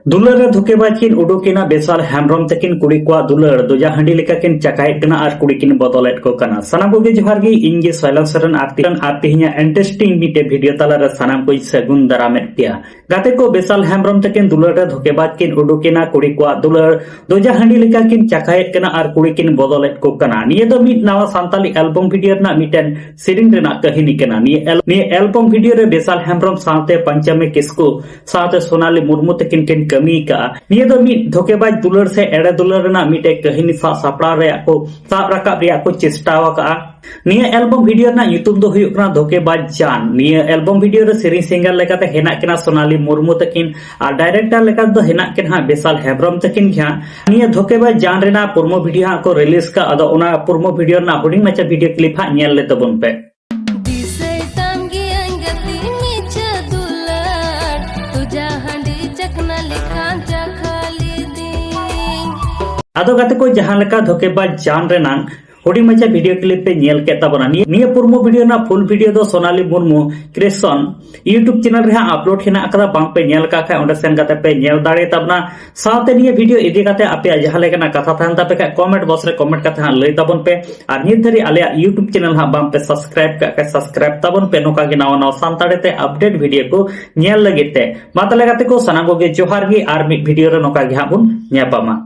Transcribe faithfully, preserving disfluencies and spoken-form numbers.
ᱫᱩᱞᱟᱹᱲ ᱨᱮ ᱫᱷᱳᱠᱮᱵᱟᱡᱽ ᱠᱤᱱ ᱩᱰᱩᱠ ᱮᱱᱟ ᱵᱮᱥᱟᱞ ᱦᱮᱢᱵᱨᱚᱢ ᱛᱟᱹᱠᱤᱱ᱾ ᱠᱩᱲᱤ ᱠᱚᱣᱟᱜ ᱫᱩᱞᱟᱹᱲ ᱫᱚᱡᱟ ᱦᱟᱺᱰᱤ ᱞᱮᱠᱟ ᱠᱤᱱ ᱪᱟᱠᱷᱟᱭᱮᱫ ᱠᱟᱱᱟ ᱟᱨ ᱠᱩᱲᱤ ᱠᱤᱱ ᱵᱚᱫᱚᱞᱮᱫ ᱠᱚ ᱠᱟᱱᱟ᱾ ᱥᱟᱱᱟᱢ ᱠᱚᱜᱮ ᱡᱚᱦᱟᱨ ᱜᱮ, ᱤᱧ ᱜᱮ ᱥᱚᱭᱞᱚᱱ ᱥᱚᱨᱮᱱ ᱟᱨ ᱛᱤᱦᱤᱧ, ᱟᱨ ᱛᱤᱦᱤᱧᱟᱜ interesting ᱢᱤᱫᱴᱮᱡ video ᱛᱟᱞᱟᱨᱮ ᱥᱟᱱᱟᱢ ᱠᱚᱧ ᱥᱟᱹᱜᱩᱱ ᱫᱟᱨᱟᱢᱮᱫ ᱯᱮᱭᱟ᱾ ᱜᱟᱛᱮ ᱠᱚ, ᱵᱮᱥᱟᱞ ᱦᱮᱢᱵᱨᱚᱢ ᱛᱟᱹᱠᱤᱱ ᱫᱩᱞᱟᱹᱲ ᱨᱮ ᱫᱷᱳᱠᱮᱵᱟᱡᱽ ᱠᱤᱱ ᱩᱰᱩᱠ ᱮᱱᱟ᱾ ᱠᱩᱲᱤ ᱠᱚᱣᱟᱜ ᱫᱩᱞᱟᱹᱲ ᱫᱚᱡᱟ ᱦᱟᱺᱰᱤ ᱞᱮᱠᱟ ᱠᱤᱱ ᱪᱟᱠᱷᱟᱭᱮᱫ ᱠᱟᱱᱟ ᱟᱨ ᱠᱩᱲᱤ ᱠᱤᱱ ᱵᱚᱫᱚᱞᱮᱫ ᱠᱚ ᱠᱟᱱᱟ᱾ ᱱᱤᱭᱟᱹ ᱫᱚ ᱢᱤᱫ ᱱᱟᱣᱟ ᱥᱟᱱᱛᱟᱞᱤ album video ᱨᱮᱱᱟᱜ ᱢᱤᱫᱴᱮᱱ ᱥᱮᱨᱮᱧ ᱨᱮᱱᱟᱜ ᱠᱟᱹᱦᱱᱤ ᱠᱟᱱᱟ᱾ ᱱᱤᱭᱟᱹ ᱮᱞ-, ᱱᱤᱭᱟᱹ album video ᱨᱮ ᱵᱮᱥᱟᱞ ᱦᱮᱢᱵᱨᱚᱢ ᱥᱟᱶᱛᱮ ᱯᱟᱧᱪᱟᱢᱤ ᱠᱤᱥᱠᱩ ᱥᱟᱶᱛᱮ ᱥᱳᱱᱟᱞᱤ ᱢᱩᱨᱢᱩ ᱛᱟᱹᱠᱤᱱ ᱠᱤᱱ ᱠᱟᱹᱢᱤ ᱟᱠᱟᱫᱼᱟ᱾ ᱱᱤᱭᱟᱹ ᱫᱚ ᱢᱤᱫ ᱫᱷᱳᱠᱮᱵᱟᱡᱽ ᱫᱩᱞᱟᱹᱲ ᱥᱮ ᱮᱲᱮ ᱫᱩᱞᱟᱹᱲ ᱨᱮᱱᱟᱜ ᱢᱤᱫᱴᱮᱡ ᱠᱟᱹᱦᱱᱤ ᱥᱟᱵ ᱥᱟᱯᱲᱟᱣ ᱨᱮᱭᱟᱜ ᱠᱚ, ᱥᱟᱵ ᱨᱟᱠᱟᱵ ᱨᱮᱭᱟᱜ ᱠᱚ ᱪᱮᱥᱴᱟ ᱟᱠᱟᱫᱼᱟ᱾ ᱱᱤᱭᱟᱹ album video ᱨᱮᱱᱟᱜ ᱧᱩᱛᱩᱢ ᱫᱚ ᱦᱩᱭᱩᱜ ᱠᱟᱱᱟ ᱫᱷᱳᱠᱮᱵᱟᱡᱽ ᱡᱟᱱ᱾ ᱱᱤᱭᱟᱹ album video ᱨᱮ ᱥᱮᱨᱮᱧ singer ᱞᱮᱠᱟᱛᱮ ᱦᱮᱱᱟᱜ ᱠᱤᱱᱟ ᱥᱳᱱᱟᱞᱤ ᱢᱩᱨᱢᱩ ᱛᱟᱹᱠᱤᱱ ᱟᱨ director ᱞᱮᱠᱟ ᱫᱚ ᱦᱮᱱᱟᱜ ᱠᱤᱱᱟ ᱦᱟᱸᱜ ᱵᱮᱥᱟᱞ ᱦᱮᱢᱵᱨᱚᱢ ᱛᱟᱹᱠᱤᱱ ᱜᱮ ᱦᱟᱸᱜ᱾ ᱱᱤᱭᱟᱹ ᱫᱷᱳᱠᱮᱵᱟᱡᱽ ᱡᱟᱱ ᱨᱮᱱᱟᱜ promo video ᱦᱟᱸᱜ ᱠᱚ release ᱠᱟᱜ, ᱟᱫᱚ ᱚᱱᱟ promo video ᱨᱮᱱᱟᱜ ᱦᱩᱰᱤᱧ ᱢᱟᱪᱷᱟ video clip ᱦᱟᱸᱜ ᱧᱮᱞ ᱞᱮ ᱛᱟᱵᱚᱱ ᱯᱮ᱾ ᱫᱤᱥᱟᱹᱭ ᱛᱟᱢ ᱜᱤᱭᱟᱹᱧ ᱜᱟᱛᱮ ᱢᱤᱪᱷᱟᱹ ᱫᱩᱞᱟᱹᱲ, ᱛᱩᱡᱟ ᱦᱟᱺᱰᱤ ᱪᱟᱠᱷᱱᱟ ᱞᱮᱠᱷᱟᱱ ᱪᱟᱠᱷᱟ ᱞᱤᱫᱤᱧ᱾ ᱟᱫᱚ ᱜᱟᱛᱮ ᱠᱚ, ᱡᱟᱦᱟᱸ ᱞᱮᱠᱟ ᱫᱷᱳᱠᱮᱵᱟᱡᱽ ᱡᱟᱱ ᱨᱮᱱᱟᱝ ᱦᱩᱰᱤᱧ ᱢᱟᱪᱷᱟ video clip ᱯᱮ ᱧᱮᱞ ᱠᱮᱫ ᱛᱟᱵᱚᱱᱟ, ᱱᱤᱭᱟᱹ, ᱱᱤᱭᱟᱹ promo video ᱨᱮᱱᱟᱜ full video ᱫᱚ ᱥᱳᱱᱟᱞᱤ ᱢᱩᱨᱢᱩ Creation YouTube channel ᱨᱮ ᱦᱟᱸᱜ upload ᱦᱮᱱᱟᱜ ᱟᱠᱟᱫᱟ᱾ ᱵᱟᱝ ᱯᱮ ᱧᱮᱞ ᱟᱠᱟᱫ ᱠᱷᱟᱡ ᱚᱸᱰᱮ ᱥᱮᱱ ᱠᱟᱛᱮ ᱯᱮ ᱧᱮᱞ ᱫᱟᱲᱮ ᱛᱟᱵᱚᱱᱟ᱾ ᱥᱟᱶᱛᱮ ᱱᱤᱭᱟᱹ video ᱤᱫᱤ ᱠᱟᱛᱮ ᱟᱯᱮᱭᱟᱜ ᱡᱟᱦᱟᱸ ᱞᱮᱠᱟᱱᱟᱜ ᱠᱟᱛᱷᱟ ᱛᱟᱦᱮᱱ ᱛᱟᱯᱮ ᱠᱷᱟᱡ comment box ᱨᱮ comment ᱠᱟᱛᱮ ᱦᱟᱸᱜ ᱞᱟᱹᱭ ᱛᱟᱵᱚᱱ ᱯᱮ᱾ ᱟᱨ ᱱᱤᱛ ᱫᱷᱟᱹᱨᱤᱡ ᱟᱞᱮᱭᱟᱜ YouTube channel ᱦᱟᱸᱜ ᱵᱟᱝ ᱯᱮ subscribe ᱠᱟᱜ ᱠᱷᱟᱡ subscribe ᱛᱟᱵᱚᱱ ᱯᱮ, ᱱᱚᱝᱠᱟ ᱜᱮ ᱱᱟᱣᱟ ᱱᱟᱣᱟ ᱥᱟᱱᱛᱟᱲᱤ ᱛᱮ update video ᱠᱚ ᱧᱮᱞ ᱞᱟᱹᱜᱤᱫ ᱛᱮ᱾ ᱢᱟ ᱛᱟᱦᱞᱮ ᱜᱟᱛᱮ ᱠᱚ, ᱥᱟᱱᱟᱢ ᱠᱚᱜᱮ ᱡᱚᱦᱟᱨ ᱜᱮ, ᱟᱨ ᱢᱤᱫ video ᱨᱮ ᱱᱚᱝᱠᱟ ᱜᱮ ᱦᱟᱸᱜ ᱵᱚᱱ ᱧᱟᱯᱟᱢᱟ᱾